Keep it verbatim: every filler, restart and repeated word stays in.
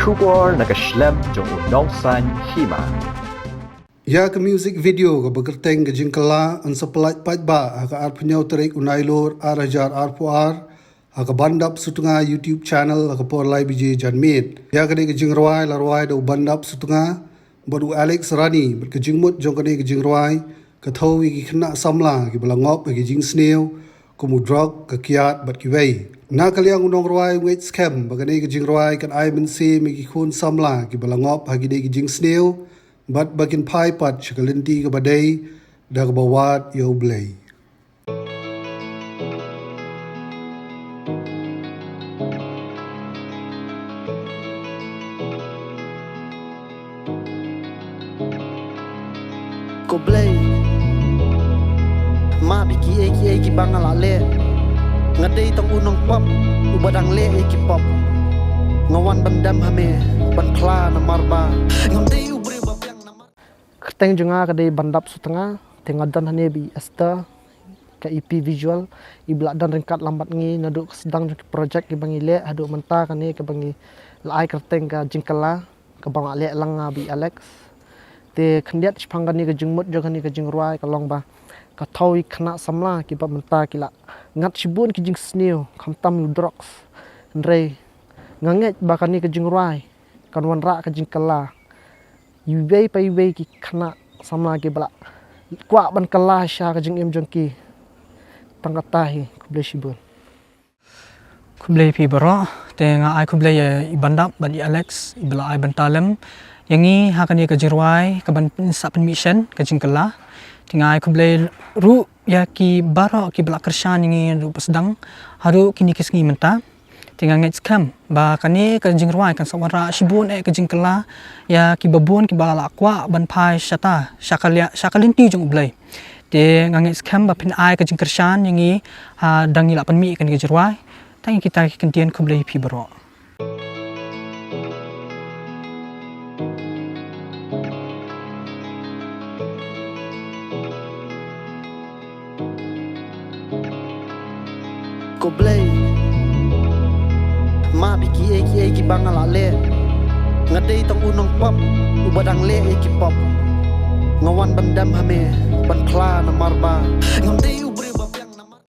Khubor na ka shlem jong u nongsaiñ hima. Ïa ka music video kaba kyrteng Ka Jingkylla yn sa pyllait paidbah ha ka arphew hynñiew tarik u Nailur ar hajar arphew ar ha ka Bandap Sutnga YouTube channel ha ka por lai baje janmiet. Ïa kane ka jingrwai la rwai da u Bandap Sutnga bad u Alex Rani, bad ka jingmut jong kane ka jingrwai ka thew ïa ki khynnah samla kiba la ngop ha ki jingsniew kum u drok, ka kiad bad kiwei. Na ka liang u nongrwai u ngeit skhem ba kane ka jingrwai kan ai mynsiem ïa ki khun samla kiba la ngop ha kine ki jingsniew bad ba kin phai pat sha ka lynti kaba dei da kaba wad ïa U Blei. Ko Blei, map ïa kiei kiei kiba nga la leh. Nga dei tang u nongpop uba dang leh ïa ki pop. Nga wan ban dem ha me ban phla namar ba ngam dei u briew ba biang namar. Kyrteng jong nga ka dei Bandap Sutnga, te nga don hangne bad i Esther, ka E P visual, iba la don ryngkat lang bad ngi naduh ka sdang jong ki project kiba ngi leh haduh mynta kane kaba ngi la ai kyrteng Ka Jingkylla, kaba nga la leh lang nga bad i Alex. Te khyndiat shaphang kane ka jingmut jong kane ka jingrwai ka long ba ka thew ïa ki khynnah samla kiba mynta ki la ngat shibun ki jingsniew khamtam ïa u drugs. Hynrei nga ngeit ba kane ka jingrwai kan wanrah ka jingkylla ïa iwei pa iwei ki khynnah samla kiba la kwah ban kylla sha ka jingim jong ki. Tang katta hi, khublei shibun. Khublei phi baroh, te nga ai khublei ïa i Bandap bad i Alex iba la ai bynta lem ïa ngi ha kane ka jingrwai kaban sa pynmih shen Ka Jingkylla. Te nga ai khublei ruh ïa ki baroh kiba la kyrshan ïa ngi ruh ba sdang haduh kine ki sngi mynta. Te nga ngeit skhem ba kane ka jingrwai kan sa wanrah shibun eh ka jingkylla ïa kiba bun kiba la kwah ban phai shata sha ka lia-, sha ka lynti jong U Blei. Te nga ngeit skhem ba phin ai ka jingkyrshan ïa ngi ha dang ngi la pynmih kane ka jingrwai. Tang ïa kita ki kyntien, khublei phi baroh. Ko Blei, map ïa kiei kiei kiba nga la leh. Nga dei tang u nongpop uba dang leh ïa ki pop. Nga wan ban dem ha me ban phla namar ba ngam dei